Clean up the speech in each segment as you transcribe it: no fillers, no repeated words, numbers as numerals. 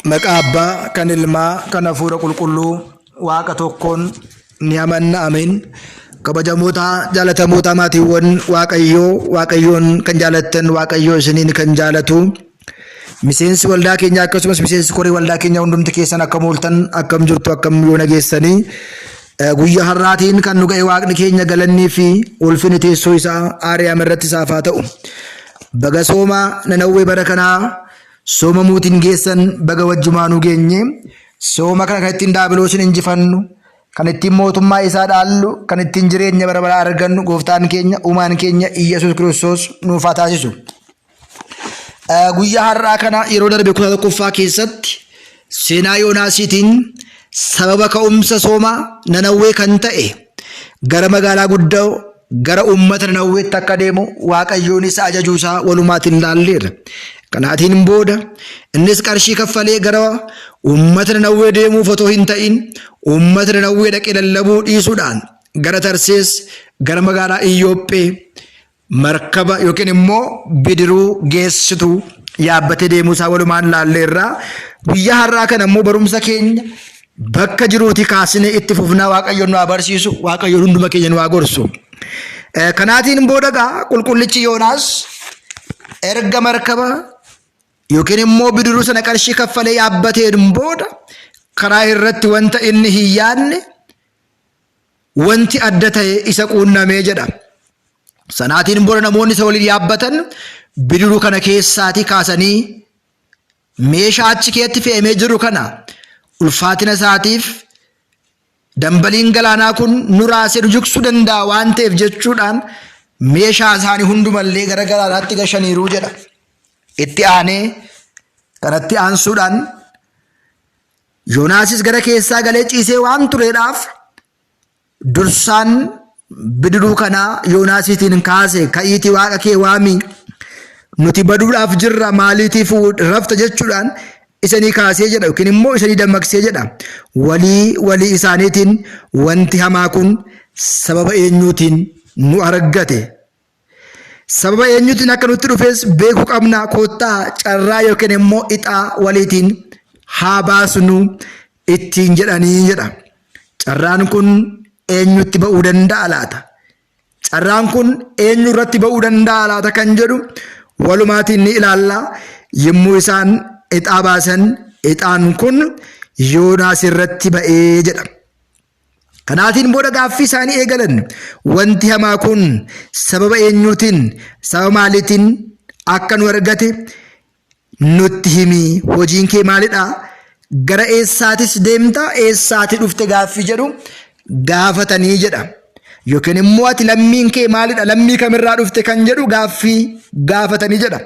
Maqaa Abbaa, kan Ilmaa, kan Hafuura Qulqulluu, Waaqa tokkoon ni amanna. Ameen. Kabajamoota jaalatamoota maatiiwwan Waaqayyoo, Waaqayyoon kan jaalattan, Waaqayyoo isiniin kan jaalatu. Miseensi waldaa keenyaa akkasumas miseensi koree waldaa keenyaa hundumti keessan akkam ooltan, akkam jirtu, akkam yoo nageessanii. Guyyaa har'aatiin kan nu ga'e Waaqni keenya galannii fi ulfinni teessoo isaa Aariyaam irratti isaaf haa ta'u. Baga sooma Nanawwee bara kanaa sooma muutiin geessan baga wajjumaanuu geenye. Sooma kana kan ittiin daabiloosiin injifannu, kan ittiin mootummaa isaa dhaallu, kan ittiin jireenya bara baraa argannu gooftaan keenya, uumaan keenya Iyyasuus Kiristoos nuuf haa taasisu. Guyyaa har'aa kana yeroo darbe kutaa tokkoffaa keessatti seenaa Yoonaasiitiin sababa ka'umsa sooma Nanawwee kan ta'e gara magaalaa guddoo gara uummata Nanawweetti akka deemu Waaqayyoon isa ajajuu isaa walumaatiin ilaalleerra. Kanaatiin booda innis qarshii kaffalee gara uummata Nanawwee deemuuf otoo hin ta'in uummata Nanawwee dhaqee lallabuu dhiisuudhaan gara Tarsees gara magaalaa Iyyoophee markaba yookiin immoo bidiruu geessitu yaabbatee deemuu isaa walumaan laalleerra. Guyyaa har'aa kana immoo barumsa keenya bakka jiruutii kaasnee itti fufnaa Waaqayyoon nu haa barsiisu, Waaqayyoon hunduma keenya nu haa gorsu. Kanaatiin booda egaa qulqullichi Yoonaas erga markaba yookiin immoo bidiruu sana qarshii kaffalee yaabbateen booda karaa irratti wanta inni hin yaadne wanti adda ta'e isa quunnamee jedha. Sanaatiin booda namoonni isa waliin yaabbatan bidiruu kana keessaatii kaasanii meeshaa achi keessatti fe'amee jiru kana ulfaatina isaatiif dambaliin galaanaa kun nu raasee nu jigsuu danda'a waan ta'eef jechuudhaan meeshaa isaanii hundumallee gara galaanaatti gashaniiru jedha. Itti aanee kanatti aansuudhaan Yoonaasis gara keessaa galee ciisee waan tureedhaaf dursaan bidiruu kanaa Yoonaasiitiin kaase ka'iitii waaqa kee waami nuti baduudhaaf jirra maaliitiif rafta jechuudhaan isanii kaasee jedha yookiin immoo isanii dammaqsee jedha. Walii walii isaaniitiin wanti hamaa kun sababa eenyuutiin nu argate? Sababa eenyuutiin akka nutti dhufes beekuu qabna. Koottaa carraa yookiin immoo ixaa waliitiin haa baasnu ittiin jedhanii jedha. Carraan kun eenyutti ba'uu danda'a laata? Carraan kun eenyu irratti ba'uu danda'a laata kan jedhu walumaatiin ni ilaalla. Yommuu isaan ixaa baasan ixaan kun Yoonaas irratti ba'ee jedha. Kanaatiin booda gaaffii isaanii eegalan. Wanti hamaa kun sababa eenyuutiin, sababa maaliitiin akka nu argate nutti himi. Hojiin kee maalidha? Gara eessaatis deemta? Eessaati dhufte gaaffii jedhu gaafatanii jedha. Yookiin immoo ati lammiin kee maalidha? Lammii kamirraa dhufte kan jedhu gaaffii gaafatanii jedha.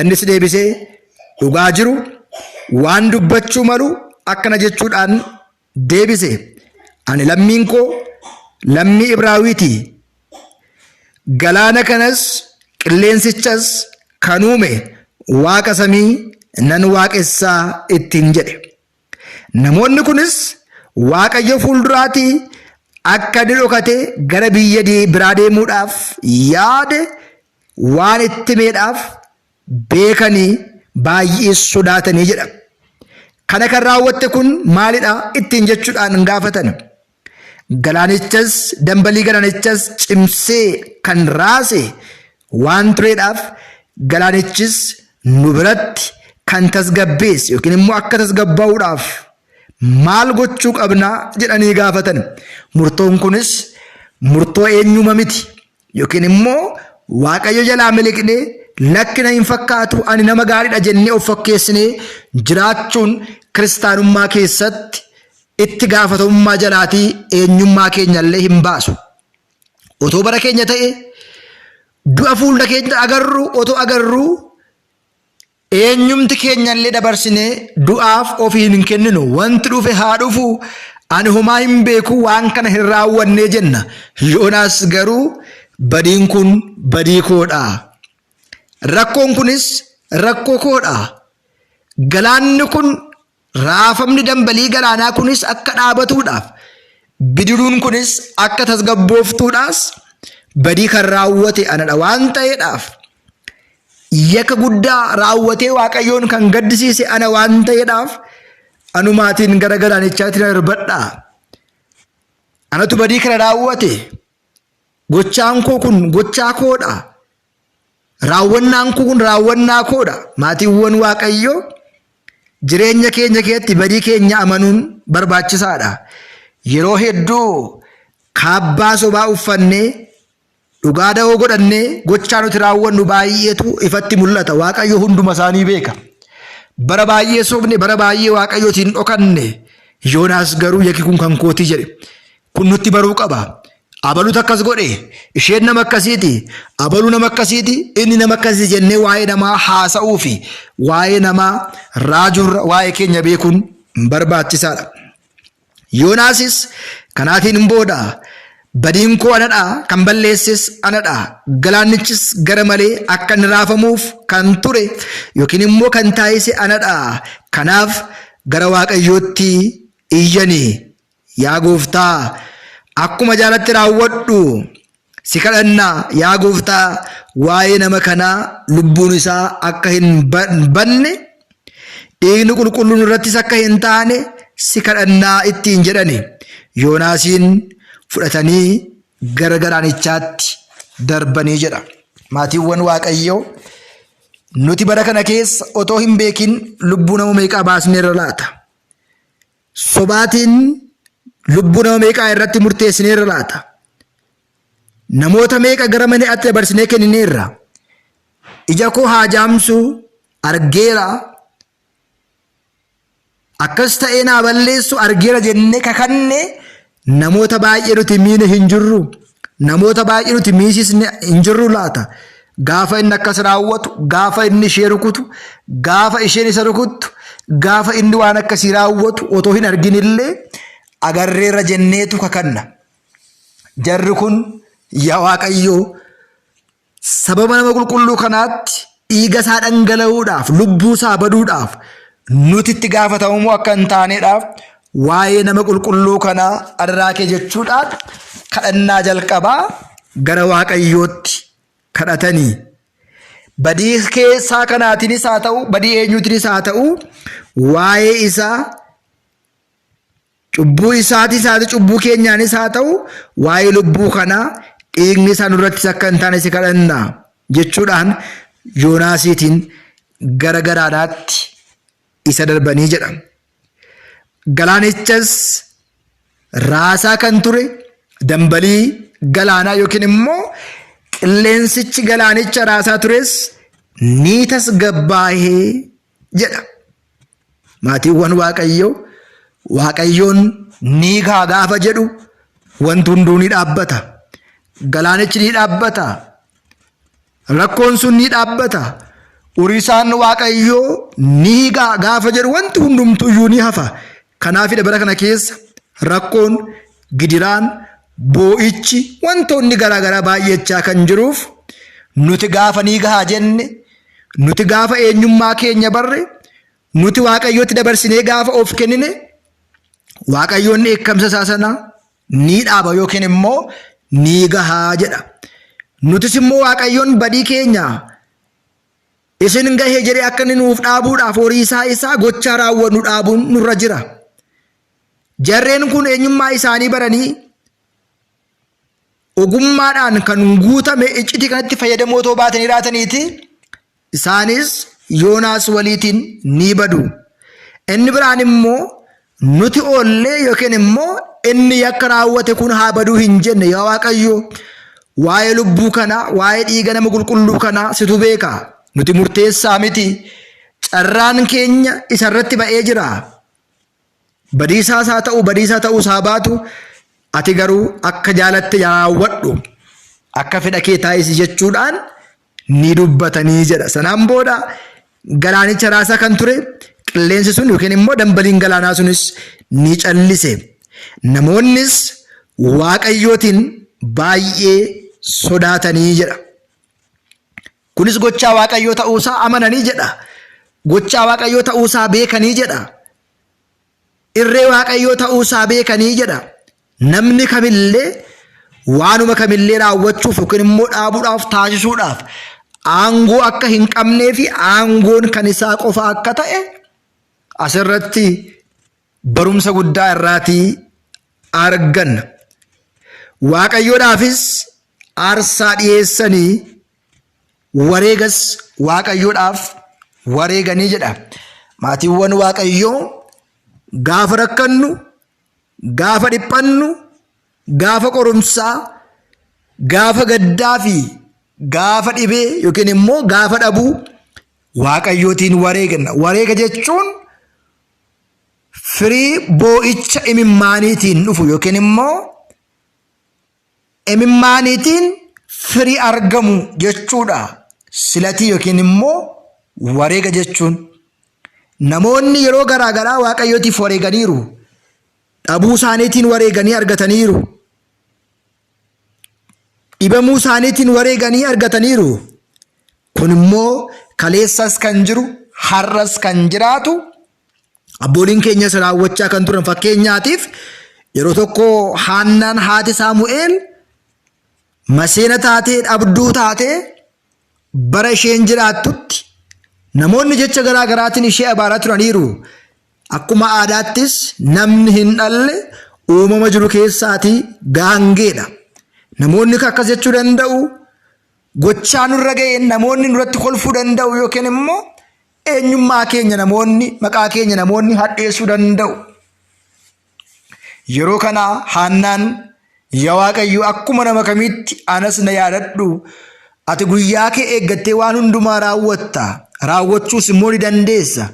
Innis deebisee dhugaa jiru waan dubbachuu malu akkana jechuudhaan deebise, Ani lammiin koo lammii Ibraawiiti. Galaana kanas qilleensichas kan uume Waaqa samii nan waaqessaa ittiin jedhe. Namoonni kunis Waaqayyo fuulduraatii akka inni dhokatee gara biyya biraa deemuudhaaf yaade waan itti himeedhaaf beekanii baay'ees sodaatanii jedha. Kana kan raawwatte kun maalidha ittiin jechuudhaan gaafatan. Galaanichas dambalii galaanichas cimsee kan raase waan tureedhaaf galaanichis nu biratti kan tasgabbeesse yookiin immoo akka tasgabbaa'uudhaaf maal gochuu qabna jedhanii gaafatan. Murtoon kunis murtoo eenyuma miti. Yookiin immoo Waaqayyo jalaa miliqnee lakkina hin fakkaatu ani nama gaariidha jennee of fakkeessinee jiraachuun kiristaanummaa keessatti itti gaafatamummaa jalaatii eenyummaa keenya illee hin baasu. Otoo bara keenya ta'e du'a fuula keenya agarru otoo agarru Eenyumti keenyallee dabarsinee du'aaf ofiin hin kenninu. Wanti dhufe haa dhufu, ani homaa hin beeku, waan kana hin raawwannee jenna. Yoonaas garuu badiin kun badii koodha. Rakkoon kunis rakkoo koodha. Galaanni kun raafamni dambalii galaanaa kunis akka dhaabatuudhaaf bidiruun kunis akka tasgabbooftuudhaas badii kan raawwate anadha waan ta'eedhaaf yakka guddaa raawwatee Waaqayyoon kan gaddisiise ana waan ta'eedhaaf Anumaatiin gara galaanichaatti na darbadhaa. Anatu badii kana raawwate. Gochaan koo kun gochaa koodha. Raawwannaan koo kun raawwannaa koodha. Maatiiwwan Waaqayyoo jireenya keenya keessatti badii keenya amanuun barbaachisaadha. Yeroo hedduu kaabbaa sobaa uffannee dhugaa da'oo godhannee gochaa nuti raawwannu baay'eetu ifatti mul'ata. Waaqayyo hunduma isaanii beeka. Bara baay'ee sobne, bara baay'ee Waaqayyootiin dhokanne. Yoonaas garuu yakki kun kan kootii jedhe. Kun nutti baruu qaba. Abalutu akkas godhe, isheen nama akkasiiti, abaluu nama akkasiiti, inni nama akkasiiti jennee waa'ee namaa haasa'uu fi waa'ee namaa raajuurra waa'ee keenya beekuun barbaachisaadha. Yoonaasis kanaatiin booda badiin koo anadha, kan balleesses anadha, galaannichis gara malee akka inni raafamuuf kan ture yookiin immoo kan taasise anadha. Kanaaf gara Waaqayyootti iyyanii Yaa gooftaa, akkuma jaalatti raawwadhu si kadhanna yaa gooftaa waa'ee nama kanaa lubbuun isaa akka hin banne dhiigni qulqulluun irrattis akka hin taane si kadhannaa ittiin jedhani. Yoonaasiin fudhatanii gara galaanichaatti darbanii jedha. Maatiiwwan Waaqayyoo nuti bara kana keessa otoo hin beekin lubbuu nama meeqaa baasneerra laata? Sobaatiin lubbuu nama meeqaa irratti murteessineerra laata? Namoota meeqa gara mana hidhaatti dabarsinee kennineerra? Ija koo haa jaamsu argeera. Akkas ta'ee naa balleessu argeera jennee kakanne namoota baay'ee nuti miine hin jirru. Namoota baay'ee nuti miisisne hin jirru laata? Gaafa inni akkas raawwatu, gaafa inni ishee rukutu, gaafa isheen isa rukuttu, gaafa inni waan akkasii raawwatu otoo hin argin illee agarreerra jenneetu kakanna. Jarri kun yaa Waaqayyoo sababa nama qulqulluu kanaatti dhiiga isaa dhangala'uudhaaf, lubbuu isaa baduudhaaf nuti itti gaafatamummoo akka hin taaneedhaaf waa'ee nama qulqulluu kanaa adaraa kee jechuudhaan kadhannaa jalqabaa gara Waaqayyootti kadhatanii. Badii keessaa kanaatiinis haa ta'u, badii eenyuutiinis haa ta'u, waa'ee isaa Cubbuu isaatis haa ta'u cubbuu keenyaanis haa ta'u waa'ee lubbuu kanaa dhiigni isaa nurrattis akka hin taane si kadhanna jechuudhaan Yoonaasiitiin gara galaanaatti isa darbanii jedha. Galaanichas raasaa kan ture dambalii galaanaa yookiin immoo qilleensichi galaanicha raasaa tures ni tasgabbaa'ee jedha. Maatiiwwan Waaqayyoo Waaqayyoon ni gaa gaafa jedhu wanti hunduu ni dhaabbata. Galaanichi ni dhaabbata. Rakkoon sun ni dhaabbata. Urisaan Waaqayyoo ni gaa gaafa jedhu wanti hundumtuyyuu ni hafa. Kanaafidha bara kana keessa rakkoon, gidiraan, boo'ichi wantoonni garaagaraa baay'achaa kan jiruuf nuti gaafa ni gahaa jenne Nuti gaafa eenyummaa keenya barre, nuti Waaqayyotti dabarsinee gaafa of kennine, Waaqayyoon dheekkamsa isaa sana ni dhaaba yookiin immoo ni gahaa jedha. Nutis immoo Waaqayyoon badii keenya isin gahee jedhee akka inni nuuf dhaabuudhaaf horii isaa isaa gochaa raawwannu dhaabuun nurra jira. Jarreen kun eenyummaa isaanii baranii ogummaadhaan kan guutame iccitii kanatti fayyadamoo otoo baatanii raataniiti isaanis Yoonaas waliitiin ni badu. Inni biraan immoo nuti oollee yookiin immoo inni yakka raawwate kun haa baduu hin jenne yaa Waaqayyo waa'ee lubbuu kanaa waa'ee dhiiga nama qulqulluu kanaa situ beeka nuti murteessaa miti carraan keenya isarratti ba'ee jira. Badiisaas haa ta'u badiisaa ta'uus haa baatu ati garuu akka jaalatte raawwadhu akka fedha kee taasisi jechuudhaan ni dubbatanii jedha. Sanaan booda galaanicha raasaa kan ture qilleensi sun yookiin immoo dambaliin galaanaa sunis ni callise. Namoonnis Waaqayyootiin baay'ee sodaatanii jedha. Kunis gochaa Waaqayyoo ta'uusaa amananii jedha. Gochaa Waaqayyoo ta'uusaa beekanii jedha. Irree Waaqayyoo ta'uusaa beekanii jedha. Namni kamillee waanuma kamillee raawwachuuf yookiin immoo dhaabuudhaaf taasisuudhaaf aangoo akka hin qabnee fi aangoon kan isaa qofa akka ta'e asirratti barumsa guddaa irraatii arganna. Waaqayyoodhaafis aarsaa dhiyeessanii wareegas Waaqayyoodhaaf wareeganii jedha. Maatiiwwan Waaqayyoo gaafa rakkannu, gaafa dhiphannu, gaafa qorumsaa, gaafa gaddaa fi gaafa dhibee yookiin immoo gaafa dhabuu Waaqayyootiin wareeganna. Wareega jechuun firii boo'icha imimmaaniitiin dhufu yookiin immoo imimmaaniitiin firii argamu jechuudha. Silatii yookiin immoo wareega jechuun. Namoonni yeroo garaa garaa Waaqayyootiif wareeganiiru. Dhabuu isaaniitiin wareeganii argataniiru. Dhibamuu isaaniitiin wareeganii argataniiru. Kun immoo kaleessas kan jiru har'as kan jiraatu abbooliin keenyas raawwachaa kan turan fakkeenyaatiif yeroo tokko Haannaan haati Saamu'eel maseena taatee dhabduu taatee bara isheen jiraattutti namoonni jecha garaa garaatiin ishee abaaraa turaniiru. Akkuma aadaattis namni hin dhalle uumama jiru keessaatii gaangeedha. Namoonni akkas jechuu danda'u gochaa nurra ga'een namoonni nurratti kolfuu danda'u yookiin immoo eenyummaa keenya namoonni maqaa keenya namoonni hadheessuu danda'u. Yeroo kana Haannaan yaa Waaqayyo akkuma nama kamiitti anas na yaadadhu ati guyyaa kee eeggattee waan hundumaa raawwatta raawwachuus immoo ni dandeessa.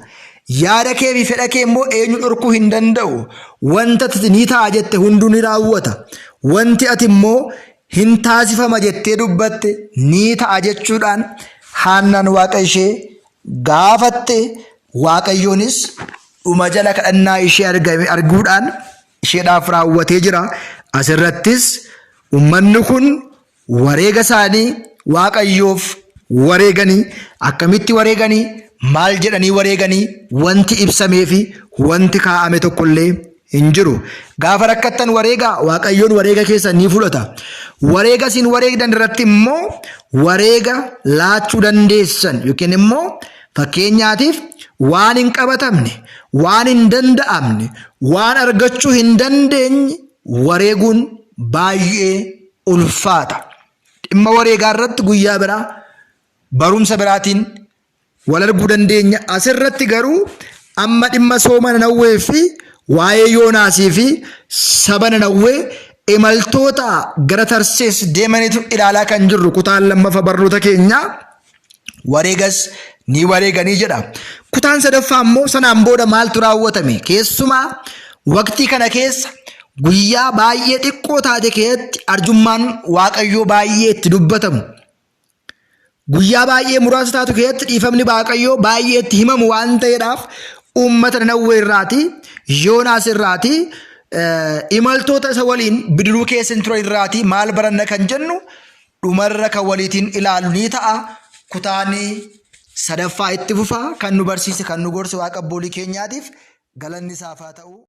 Yaada kee fi fedha kee immoo eenyu dhorkuu hin danda'u. Wanta ati ni ta'a jette hunduu ni raawwata. Wanti ati immoo hin taasifama jettee dubbatte ni ta'a jechuudhaan Haannaan Waaqa ishee gaafatte Waaqayyoonis dhuma jala kadhannaa ishee argame arguudhaan isheedhaaf raawwatee jira. Asirrattis uummanni kun wareega isaanii Waaqayyoof wareeganii akkamitti wareeganii maal jedhanii wareeganii wanti ibsamee fi wanti kaa'ame tokkollee hin jiru. Gaafa rakkattan wareegaa Waaqayyoon wareega keessan ni fudhata. Wareega isin wareegdan irratti immoo wareega laachuu dandeessan yookiin immoo fakkeenyaatiif waan hin qabatamne, waan hin danda'amne, waan argachuu hin dandeenye wareeguun baay'ee ulfaata. Dhimma wareegaa irratti guyyaa biraa barumsa biraatiin wal arguu dandeenya. Asirratti garuu amma dhimma sooma Nanawwee fi waa'ee Yoonaasii fi saba Nanawwee imaltoota gara Tarsees deemanitu ilaalaa kan jirru kutaan lammaffaa barnoota keenyaa wareegas ni wareeganii jedha. Kutaan sadaffaa immoo sanaan booda maaltu raawwatame? Keessumaa waqtii kana keessa guyyaa baay'ee xiqqoo taate keessatti arjummaan Waaqayyoo baay'ee itti dubbatamu. Guyyaa baay'ee muraasa taatu keessatti dhiifamni Waaqayyoo baay'ee itti himamu waan ta'eedhaaf uummata Nanawwee irraatii, Yoonaas irraatii, imaltoota isa waliin bidiruu keessa hin turan irraatii maal baranna kan jennu dhumarra kan waliitiin ilaalu ni ta'a. Kutaan sadaffaa itti fufa kan nu barsiise kan nu gorse Waaqa abboolii keenyaatiif galanni isaaf haa ta'u.